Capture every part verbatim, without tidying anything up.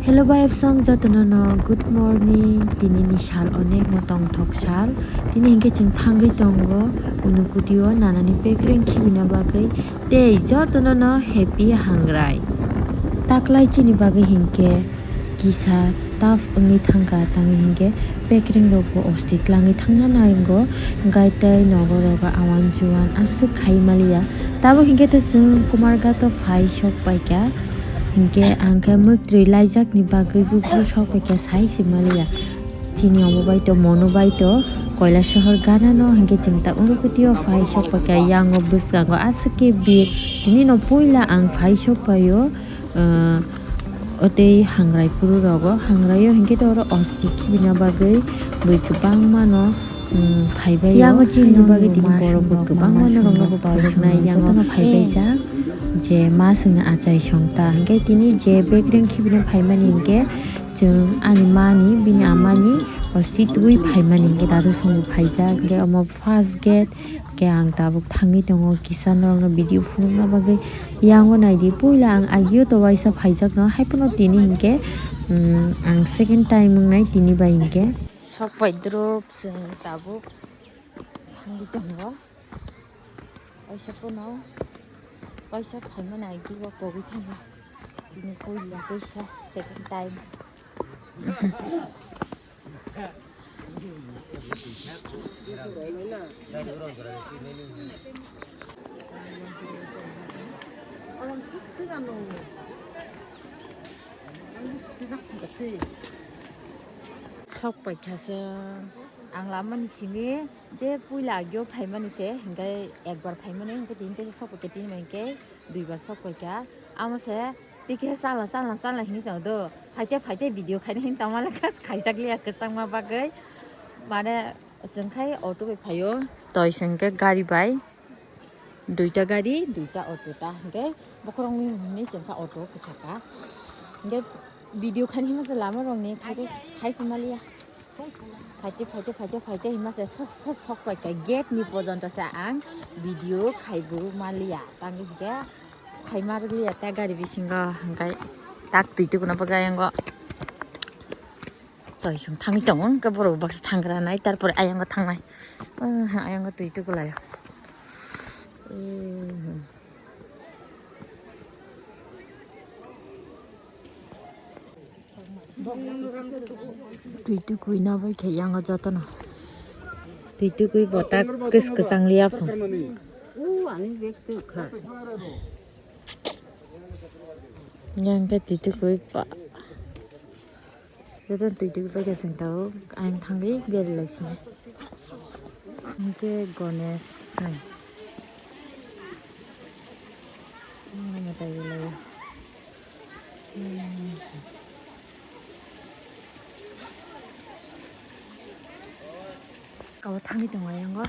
Hello bai song jotono no good morning. Tini ni sal onek no tongthok sal. Tini hinkhe chwng thangwi tongo Unukutio nanani pekreng khibina bagwi tei jotono no happy hangrai. Taklai chini bagwi hinkhe kisa tough wngwi thangkha, tangwi hinkhe pekreng rok bo osti twlangwi thangna nango, gai tei nogo rogo awan juan aswk khai maliya. Tabuk hinkhe to chwng Kumarghato phai sok paikha. Hinkhe ang khe mwktwi laijakni bagwi buphuru sok paikha sai se maliya. Chini omo bai to mono bai to Kailasahar ganano hinkhe chwng ta Unukutio phai sok paikha, yango bwskango aswk khe bir. Tini no puila ang phai sok paio, ah, o tei hangrai phuru rogo, hangraio hinkhe to oro osti khibina bagwi bui kwbangma no, um, phaibai. Yango chini bagwi tini borok bo kwbangma no rokno bo phunuknai yango phaibai jak. Je ma swngno achai song ta hinkhe tini je bekreng khibina phaimani hinkhe chwng ani mani bini amani osti twi phaimani hinkhe dadu songwi phaijak hinkhe omo first gate. Hinkhe ang tabuk thangwi tongo kisa norokno video phunukna bagwi. Yango naidi puila ang agio to waisa phaijakno haiphano tini hinkhe, um, ang second time wngnai tini bai hinkhe. Sok pai drop chwng tabuk thangwi tongo. Waisa pono waisa phaimani agio pogwi thango. Tini puila teisa second time. Sok paikha se ang lamani simi je puila agio phaimani se hinkhe ekbar phaimani hinkhe tini teisa sok paikha tini hinkhe. Duibar sok paikha. Amo se tike chala chala chala hini tong do. Phaite phaite video khaina hini tongma lekha khaijak liya kwchangma bagwi. Mane chwng khai auto bai phaio. Toi chwng khe gari bai. Duita gari, duita auto ta. Hinkhe bokhorok ni hini chwng kha auto kwchaka. Hinkhe video khaina hini se lama rok ni khai khai se maliya. Phaite, phaite, phaite, phaite, hima se sok, sok, sok paikha gate ni pojonto se ang video khaibu maliya. Tangwi hinkhe saima rwliya ta gari bisingo, hinkhe tak twi tukuna bagwi ayango. Toi chwng thangwi tongo, hinkhe borok baksa thangkra nai, tarpore ayango thangnai. Ah, ayango twi tukulaio. Eh. Twi tukui na bai khe yango jotono. Twi tukui bo tak kwch kwchang liya phung. Yang khe twi tukui pa. Jotono twi tukui bai khe chwng tabuk ayang thangwi beri lai sini. Hinkhe Ganesh hai. Mwtai lai. Kabo thangwi tongo yango.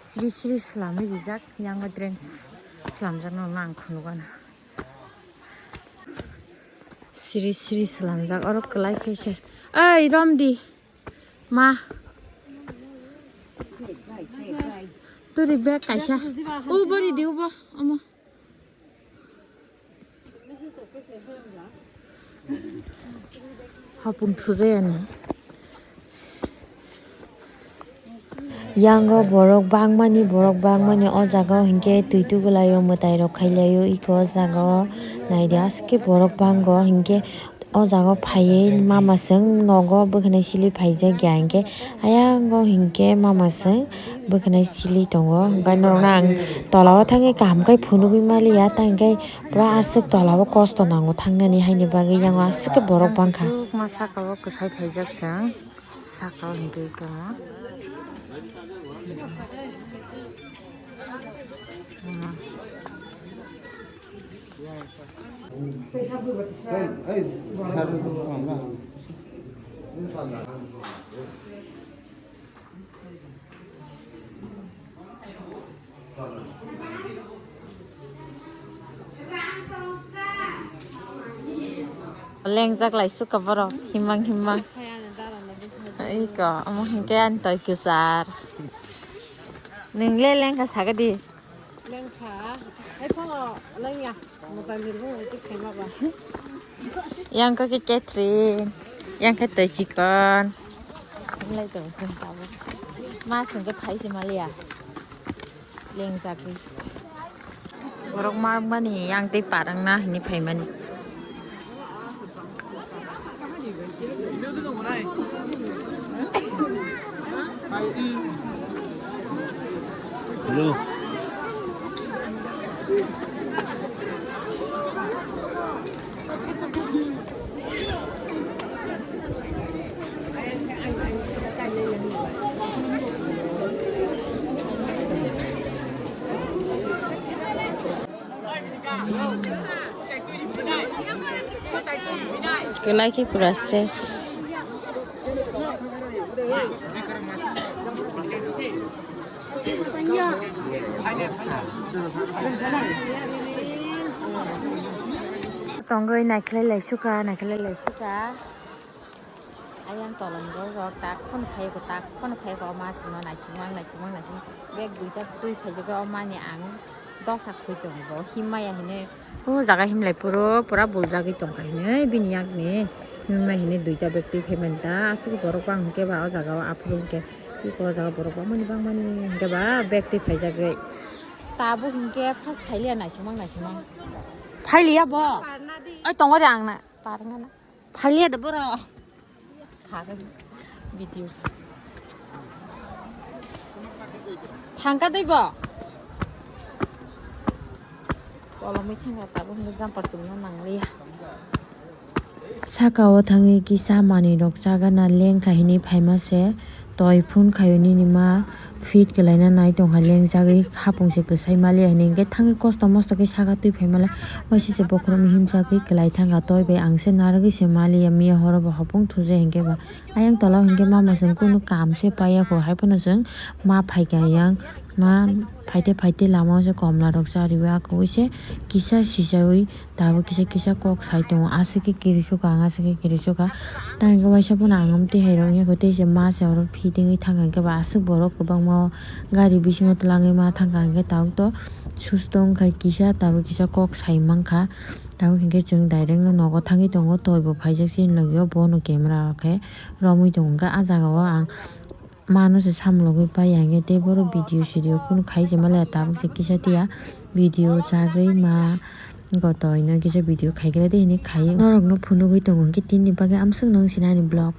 Sri sri swlamwi rijak, yango drain swlamjakno ang khunukgana. Sri sri swlamjak, oro kwlai khe se. Oi, romdi. Ma. Turi bag kaisa. U bori di ubo, omo. Hapung thujayani. Yango borok bangmani, borok bangmani o jaga o hinkhe twi tugulaio, mwtai rok khailaio, iko o jaga o naidi aske borok bango hinkhe. O jaga o phaiwi mama chwng nogo bwkhanai sili phaijak ya hinkhe, ayang o hinkhe mama chwng bwkhanai sili tongo. Hinkhe norokno ang tola o thangwi kaham khe phunugwi maliya, tei hinkhe pura aswk tola o kosto nango thangnani, haini bagwi yango aswk khe borok bangkha. Aswk ma saka o kwsai phaijak chwng, saka o hinkhe tongo. Lengjak lai suka borok himang himang. Iko omo hinkhe ani toi kwchar. Nwng le lengkha sagadi. Lengkha. Hai phano lengya. Mobile ni bo hai khe khaima ba. Yang khe Catherine, yang khe twi chikon. Wng lai tongo chwng tabuk. Ma chwng khe phai se maliya. Lengjagwi. Borok ma mani yang tei parang na hini phaimani. Hello. Kwlai khe pura ses. Tongwi naikhlai lai suka, naikhlai lai suka. Ayang tolong rok tak phone phai ko, tak phone phai ko, ma singno naisingmang, naisingmang, naisingmang. Bag duita twi phaijak o mani ang dosa khui tongo, him maya hinwi. O jaga himlai puro pura buljagwi tongkha hinwi bini yakni himma hinwi duita bag twi phaiman ta aswk borok bang hwnkhe ba o jaga o aphuru hwnkhe tei o jaga borok bangmani bangmani hwnkhe ba bag twi phaijagwi. Tabuk hwnkhe first phailiya naisingmang naisingmang. Phailiya bo? Oi tongo re ang na parna na. Phailiya da borok. Video. Thangka dei bo. Kolomwi thangka tabuk hwnwi jumper chumna nangliya. Saka o thangwi kisa manwi rok chagana lengkha hinwi phaima se. Toi phone khaio nini ma fit kwlaina nai tongkha lengjagwi hapung se kwsai maliya hinwi hwnkhe thangwi kosto mosto khe saka twi phai maliya waisa se bokhorok himjagwi kwlai thangkha toi bai ang se narwgwi se maliya miya horo bo hopung thujai hinkhe ba ayang tola o hinkhe mama chwng kunu kam se paiya kho haiphano chwng ma phaikha yang ma phaite phaite lama o se komla rok chariwi akwui se kisa sichawi. Tabuk kisa kisa kok sai tongo aswk khe kirisukha ang aswk khe kirisukha tei hwnkhe waisa phano ang amtwi hai rok wngya kho tei se ma se oro phi tengwi thangkha hwnkhe ba aswk borok kwbangma o gari bisingo twlangwi ma thangkha hwnkhe tabuk to susto wngkha kisa tabuk kisa kok sai mankha tabuk hinkhe chwng direct no nogo thangwi tongo toi bo phaijak chini logio bono camera o khe romwi tongo hwnkhe ah jaga o ang. Mano se samlogwi paiya hinkhe tei borok video sidio kunu khai se maliya tabuk se kisa tiya video chagwi ma gotoi no kisa video khaikhe de hinwi khai norokno phunugwi tongo hinkhe tini bagwi amswk nung sinani vlog.